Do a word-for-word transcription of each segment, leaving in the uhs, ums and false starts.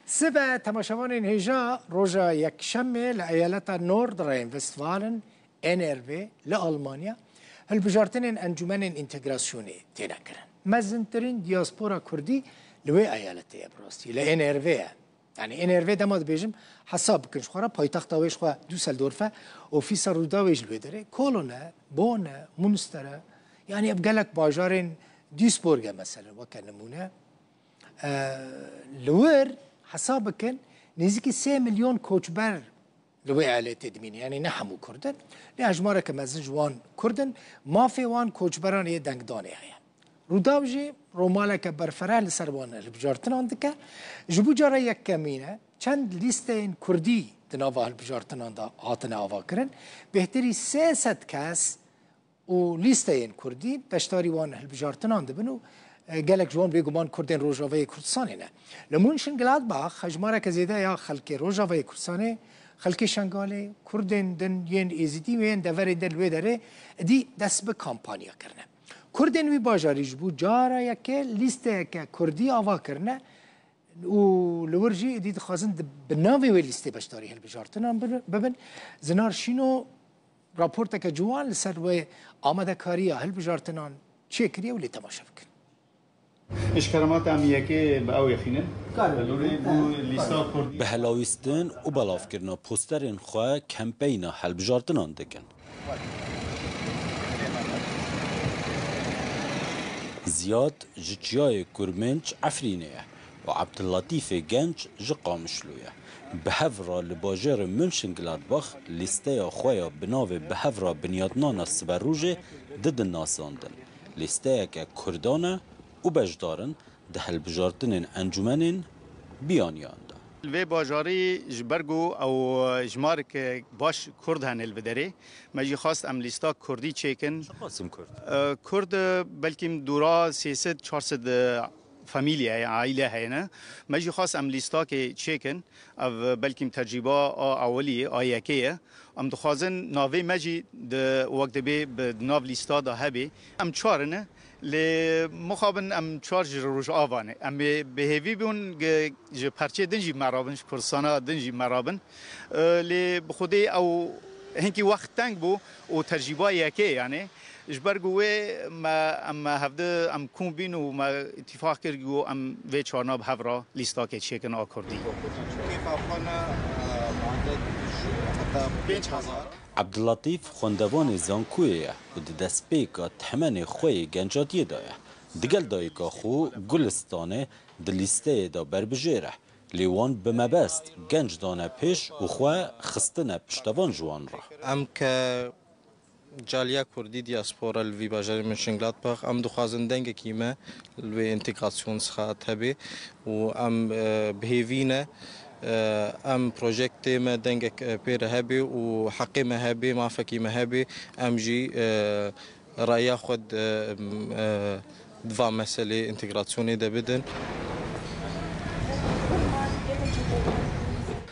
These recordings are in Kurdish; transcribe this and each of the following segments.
Sibe temaşevanên hêja roja Yekşemê li eyaleta Nordrhein-Westfalen, N R W, li Almanya, hilbijartinên Encûmenên Întegrasyonê têne kirin. Mezintirîn diaspora Kurdî li wê eyaletê ye, bi rastî li N R W ye. Yanî N R W dema dibêjim, hesab bikin ji xwe re, paytexta wê ji xwe Düsseldorf e, ofîsa Rûdawê jî li wê derê, Kolon e, Bonn e, Munster e, yanî ev gelek bajarên Duisburg e, meselen, weke nimûne. E, li wir hesab bikin, nêzîkî sê milyon koçber li wê eyaletê dimîne, yanî ne hemû Kurd in. Lê hejmareke mezin ji wan Kurd in, mafê wan koçberan ê dengdanê heye. Rûdaw jî romaleke berfereh li ser wan hilbijartinan dike. Ji bo cara yekemîn e, çend lîsteyên Kurdî di nava hilbijartinan de hatine avakirin. Bêhtirî sê sed kes û lîsteyên Kurdî beşdarî wan hilbijartinan dibin û, e, gelek ji wan bêguman Kurdên Rojavayê Kurdistanê ne. Li Mönchengladbach hejmareke zêde ya xelkê Rojavayê Kurdistanê, xelkê Şengalê, Kurdên din yên Êzidî û yên deverên din li wê derê êdî dest bi kampanya kirine. Kurdên wî bajarî ji bo cara yekê lîsteyeke Kurdî ava kirine û li wir jî êdî dixwazin di, bi navê wê lîstê beşdarî hilbijartinan bin-, bibin. Zinar Şîno raporteke ciwan li ser wê amadekariya hilbijartinan çêkiriye û lê temaşe bikin. Ji keremata em yekê bi ew yexînin. Li rê bû lîsta Kurdî. Bi helawîstin û belavkirina posterên xwe kempeyna hilbijartinan dikin. Ziyad ji Çiyayê Kurminc Efrînê ye û Ebdulletîfê Genc ji Qamişlo ye. Bi hev re li bajêrê Mönchengladbach lîsteya xwe ya bi navê Bi hev re binyatnana siberojê didin nasandin. Lîsteyeke Kurdan e û beşdar in di hilbijartinên encûmenên biyaniyan de. Li vê bajarî ji ber ku ew jimarek baş Kurd hene li vê derê, me jî xwest em lîsta Kurdî çêkin. Çiqas in Kurd? E, Kurd, e, belkî dûra sê sed çar sed, e, famîlye, aîle heyne. Me jî xwest em lîstakê çêkin. Ev, e, belkî tecrîba a ewilî, a yekê ye. Em dixwazin navê me jî di, wek dibê bi nav lîsta de hebe. Em çar in, lê mixabin em çar ji Rojava ne. Em ê bi hêvî bûn, gi-, ji perçê din jî merabin, ji Kurdistana din jî merabin. E, lê bi xwedê ew hinkî wext teng bû û tecrîba yekê, yanî ji ber ku wê me, em hevdi, em kom bîn û me îtîfaq kir ku em vê çarna bi hev re lîstakê çêkin a Kurdî. Kêfa xwe ne, e, mande ji heta pênc hezar. Ebdulletîf xwendevanê zankuyê ye û di destpêka temenê xwe yê gencatiyê de ye. Digel dayika xwe Gulistanê di lîsteyê de berbijêr e. Lê wan bi mebest genc dane pêş û xwe xistine piştevan ji wan re. Em ke caliya Kurdî diaspora li vî bajarê Mönchengladbach, em dixwazin dengekî me li wê întegrasyon sixat hebe û em, e, bi hêvî ne, e, em projektê me dengek, e, pê re hebe û heqê me hebe, mafekî me hebe, em jî, e, raya xwe di, e, di va meselê întegrasyonê de bidin.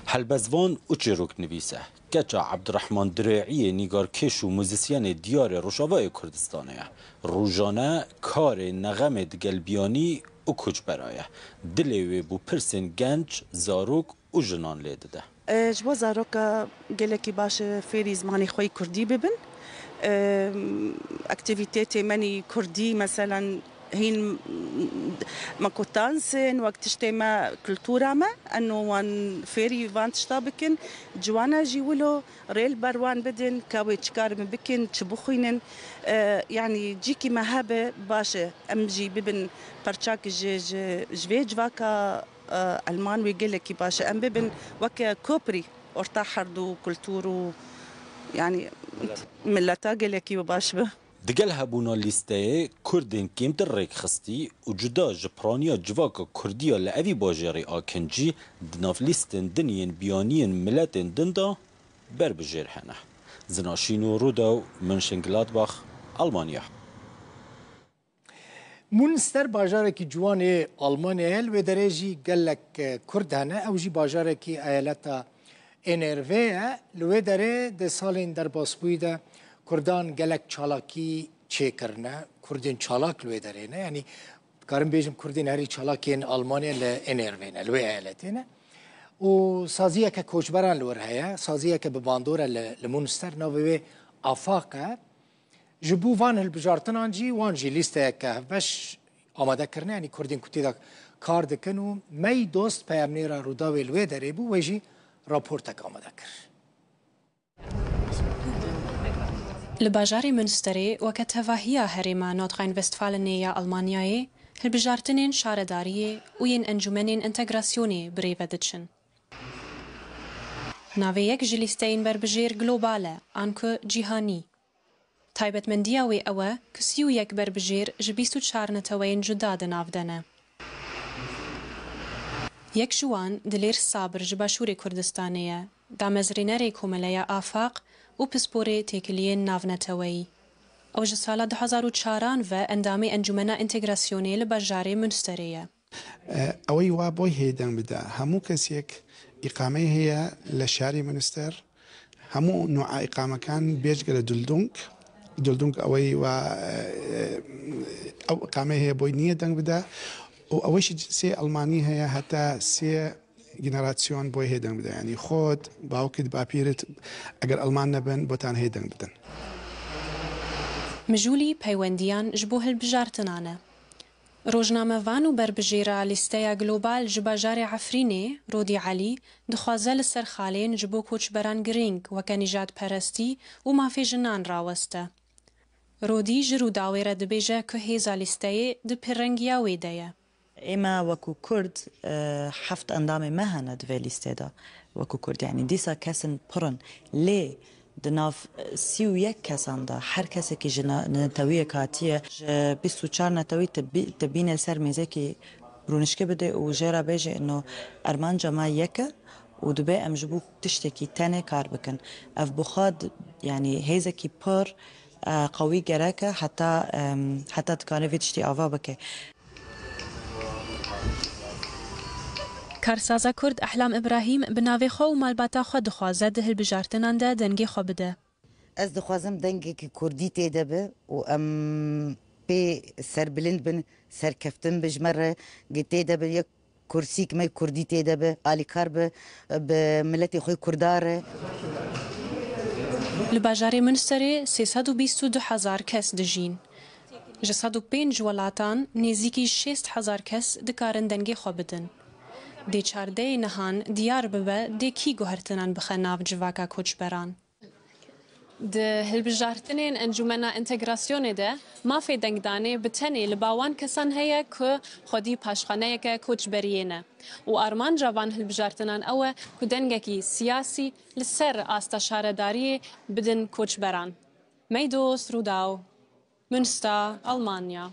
Helbestvan û çîroknivîs e. Keça Ebdurehman Dirê'iyê nîgarkêş û muzîsyenê diyarê Rojavayê Kurdistanê ye. Rojane karê nexemê digel biyanî û koçbera ye. Dilê wê bo pirsên genc, zarok û jinan lê dide. E, ji bo zaroka gelekî baş e fêrî zimanê xwe yî kurdî bibin. E, aktîvîtê têmenî kurdî, meselen, hîn me ku dansên, wek tiştê me, kultura me, eno wan fêrî van tişta bikin, ciwana jî wilo rê li ber wan bidin, ka wê çi karin bikin, çi bixwînin. E, yanî cîkî me hebe baş e, em jî bibin perçak ji, ji, ji vê civaka, e, elman wê gelekî baş e. Em bibin weke koprî orta herdu kultur û, yanî, mileta gelekî baş be. Digel hebûna lîsteyê Kurdên kêmtir rêkxistî û cuda ji piraniya civaka Kurdî ya li evî bajêrê akincî di nav lîstên din yên biyaniyên miletên din de berbijêr hene. Zina Şîno, Rûdaw, Mönchengladbach, Almanya. Munster bajarekî ciwan ê Almanyayê ye, li wê derê jî gelek, e, Kurd hene. Ew jî bajarekî eyaleta N R W ye. Li wê derê di salên derbasbûyî de Kurdan gelek çalakî çêkirine. Kurdên çalak li wê derê ne. Yanî dikarim bêjim Kurdên herî çalak yên Almanya li N R W ne, li wê eyaletê ne. û saziyeke koçberan li wir heye, saziyeke bi bandor e li, li Munster, navê wê Afaq e. Ji bo van hilbijartinan jî, wan jî lîsteyeke hevbeş amade kirine, yanî Kurdên ku tê de kar dikin û Meydost peyamnêra Rûdawê li wê derê bû, wê jî raportek amade kir. Li bajarê Münsterê weke tevahiya herêma Nordrhein-Westfalenê ya Almanyayê, hilbijartinên şaredariyê û yên encûmenên entegrasyonê bi rê ve diçin. Navê yek ji lîsteyên berbijêr global e, anku cîhanî. Taybetmendiya wê ew e ku sî û yek berbijêr ji bîst û çar neteweyên cuda di nav de ne. Yek ji wan Dilêr Sabir ji Başûrê Kurdistanê ye, damezrênerê Komeleya Afaq û pisporê têkiliyên navneteweyî. Ew ji sala du hezar û çaran ve endamê Encûmena Entegrasyonê li bajarê Münsterê ye. ئەوەی وا بۆی هەیە دەنگ بدا، هەموو کەسێک ئیقامەی هەیە لە شاری منستەر، هەموو نوعە ئیقامەکان بێجگە لە دولدونگ، دولدونگ ئەوەی وا ئەو ئیقامەی هەیە بۆی نییە دەنگ بدا. و ئەوەیشی سێ ئەڵمانی هەیە، هەتا سێ گنەراسیۆن بۆی هەیە دەنگ بدا، یعنی خۆت، باوکت، باپیرت، ئەگەر ئەڵمان نەبن بۆتان هەیە دەنگ بدەن. Mijûlî peywendiyan ji bo hilbijartinan e. Rojnamevan û berbijêra lîsteya global ji bajarê Efrînê, Rodî Elî, dixwaze li ser xalên ji bo koçberan girîng weke nîjadperestî û mafê jinan raweste. Rodî ji Rûdawê re dibêje ku hêza lîsteyê di pêrengiya wê de ye. ئێمە وەکو کورد هەفت ئەندامی مە هەنە دوێ لیستێدا وەکو کورد، یعنی دیسا کەسن پڕن، لێ دناف سی و یەک کەساندا هەر کەسێکی ژنە نەتەویەک هاتیە ژە بیست و چار نەتەوی تبینە سەر مێزێکی برونشکی بدێ و ژێرا بێژێ ئنۆ ئەرمانجە ما یەکە و دبێ ئەم ji بوو tiştekî tenê kar bikin. Ev buxa, yanî hêzekî pir qewî gerek e heta heta dikare vê tiştî ava bike. Karsaza Kurd Ehlam Ibrahîm bi navê xwe û malbata xwe dixwaze di hilbijartinan de dengê xwe bide. Ez dixwazim dengekî Kurdî tê de be û em pê serbilind bin, serkeftin bi ji me re tê de be. Kursîk me kurdî tê de be, alîkar be, bi miletê xwe kurda re. Li bajarê Munsterê sê sed û bîst û du hezar kes dijîn. Ji sed û pênc welatan nêzîkî şêst hezar kes dikarin dengê xwe bidin. Dê çardehê nihan diyar bibe dê kî guhertinan bixe nav civaka koçberan. Di hilbijartinên Encûmena Entegrasyonê de mafê dengdanê bi tenê li ba wan kesan heye ku xwedî paşxaneyeke koçberiyê ne û armanca van hilbijartinan ew e ku dengekî siyasî li ser asta şaredariyê bidin koçberan. Meydos Rûdaw, Münster, Almanya.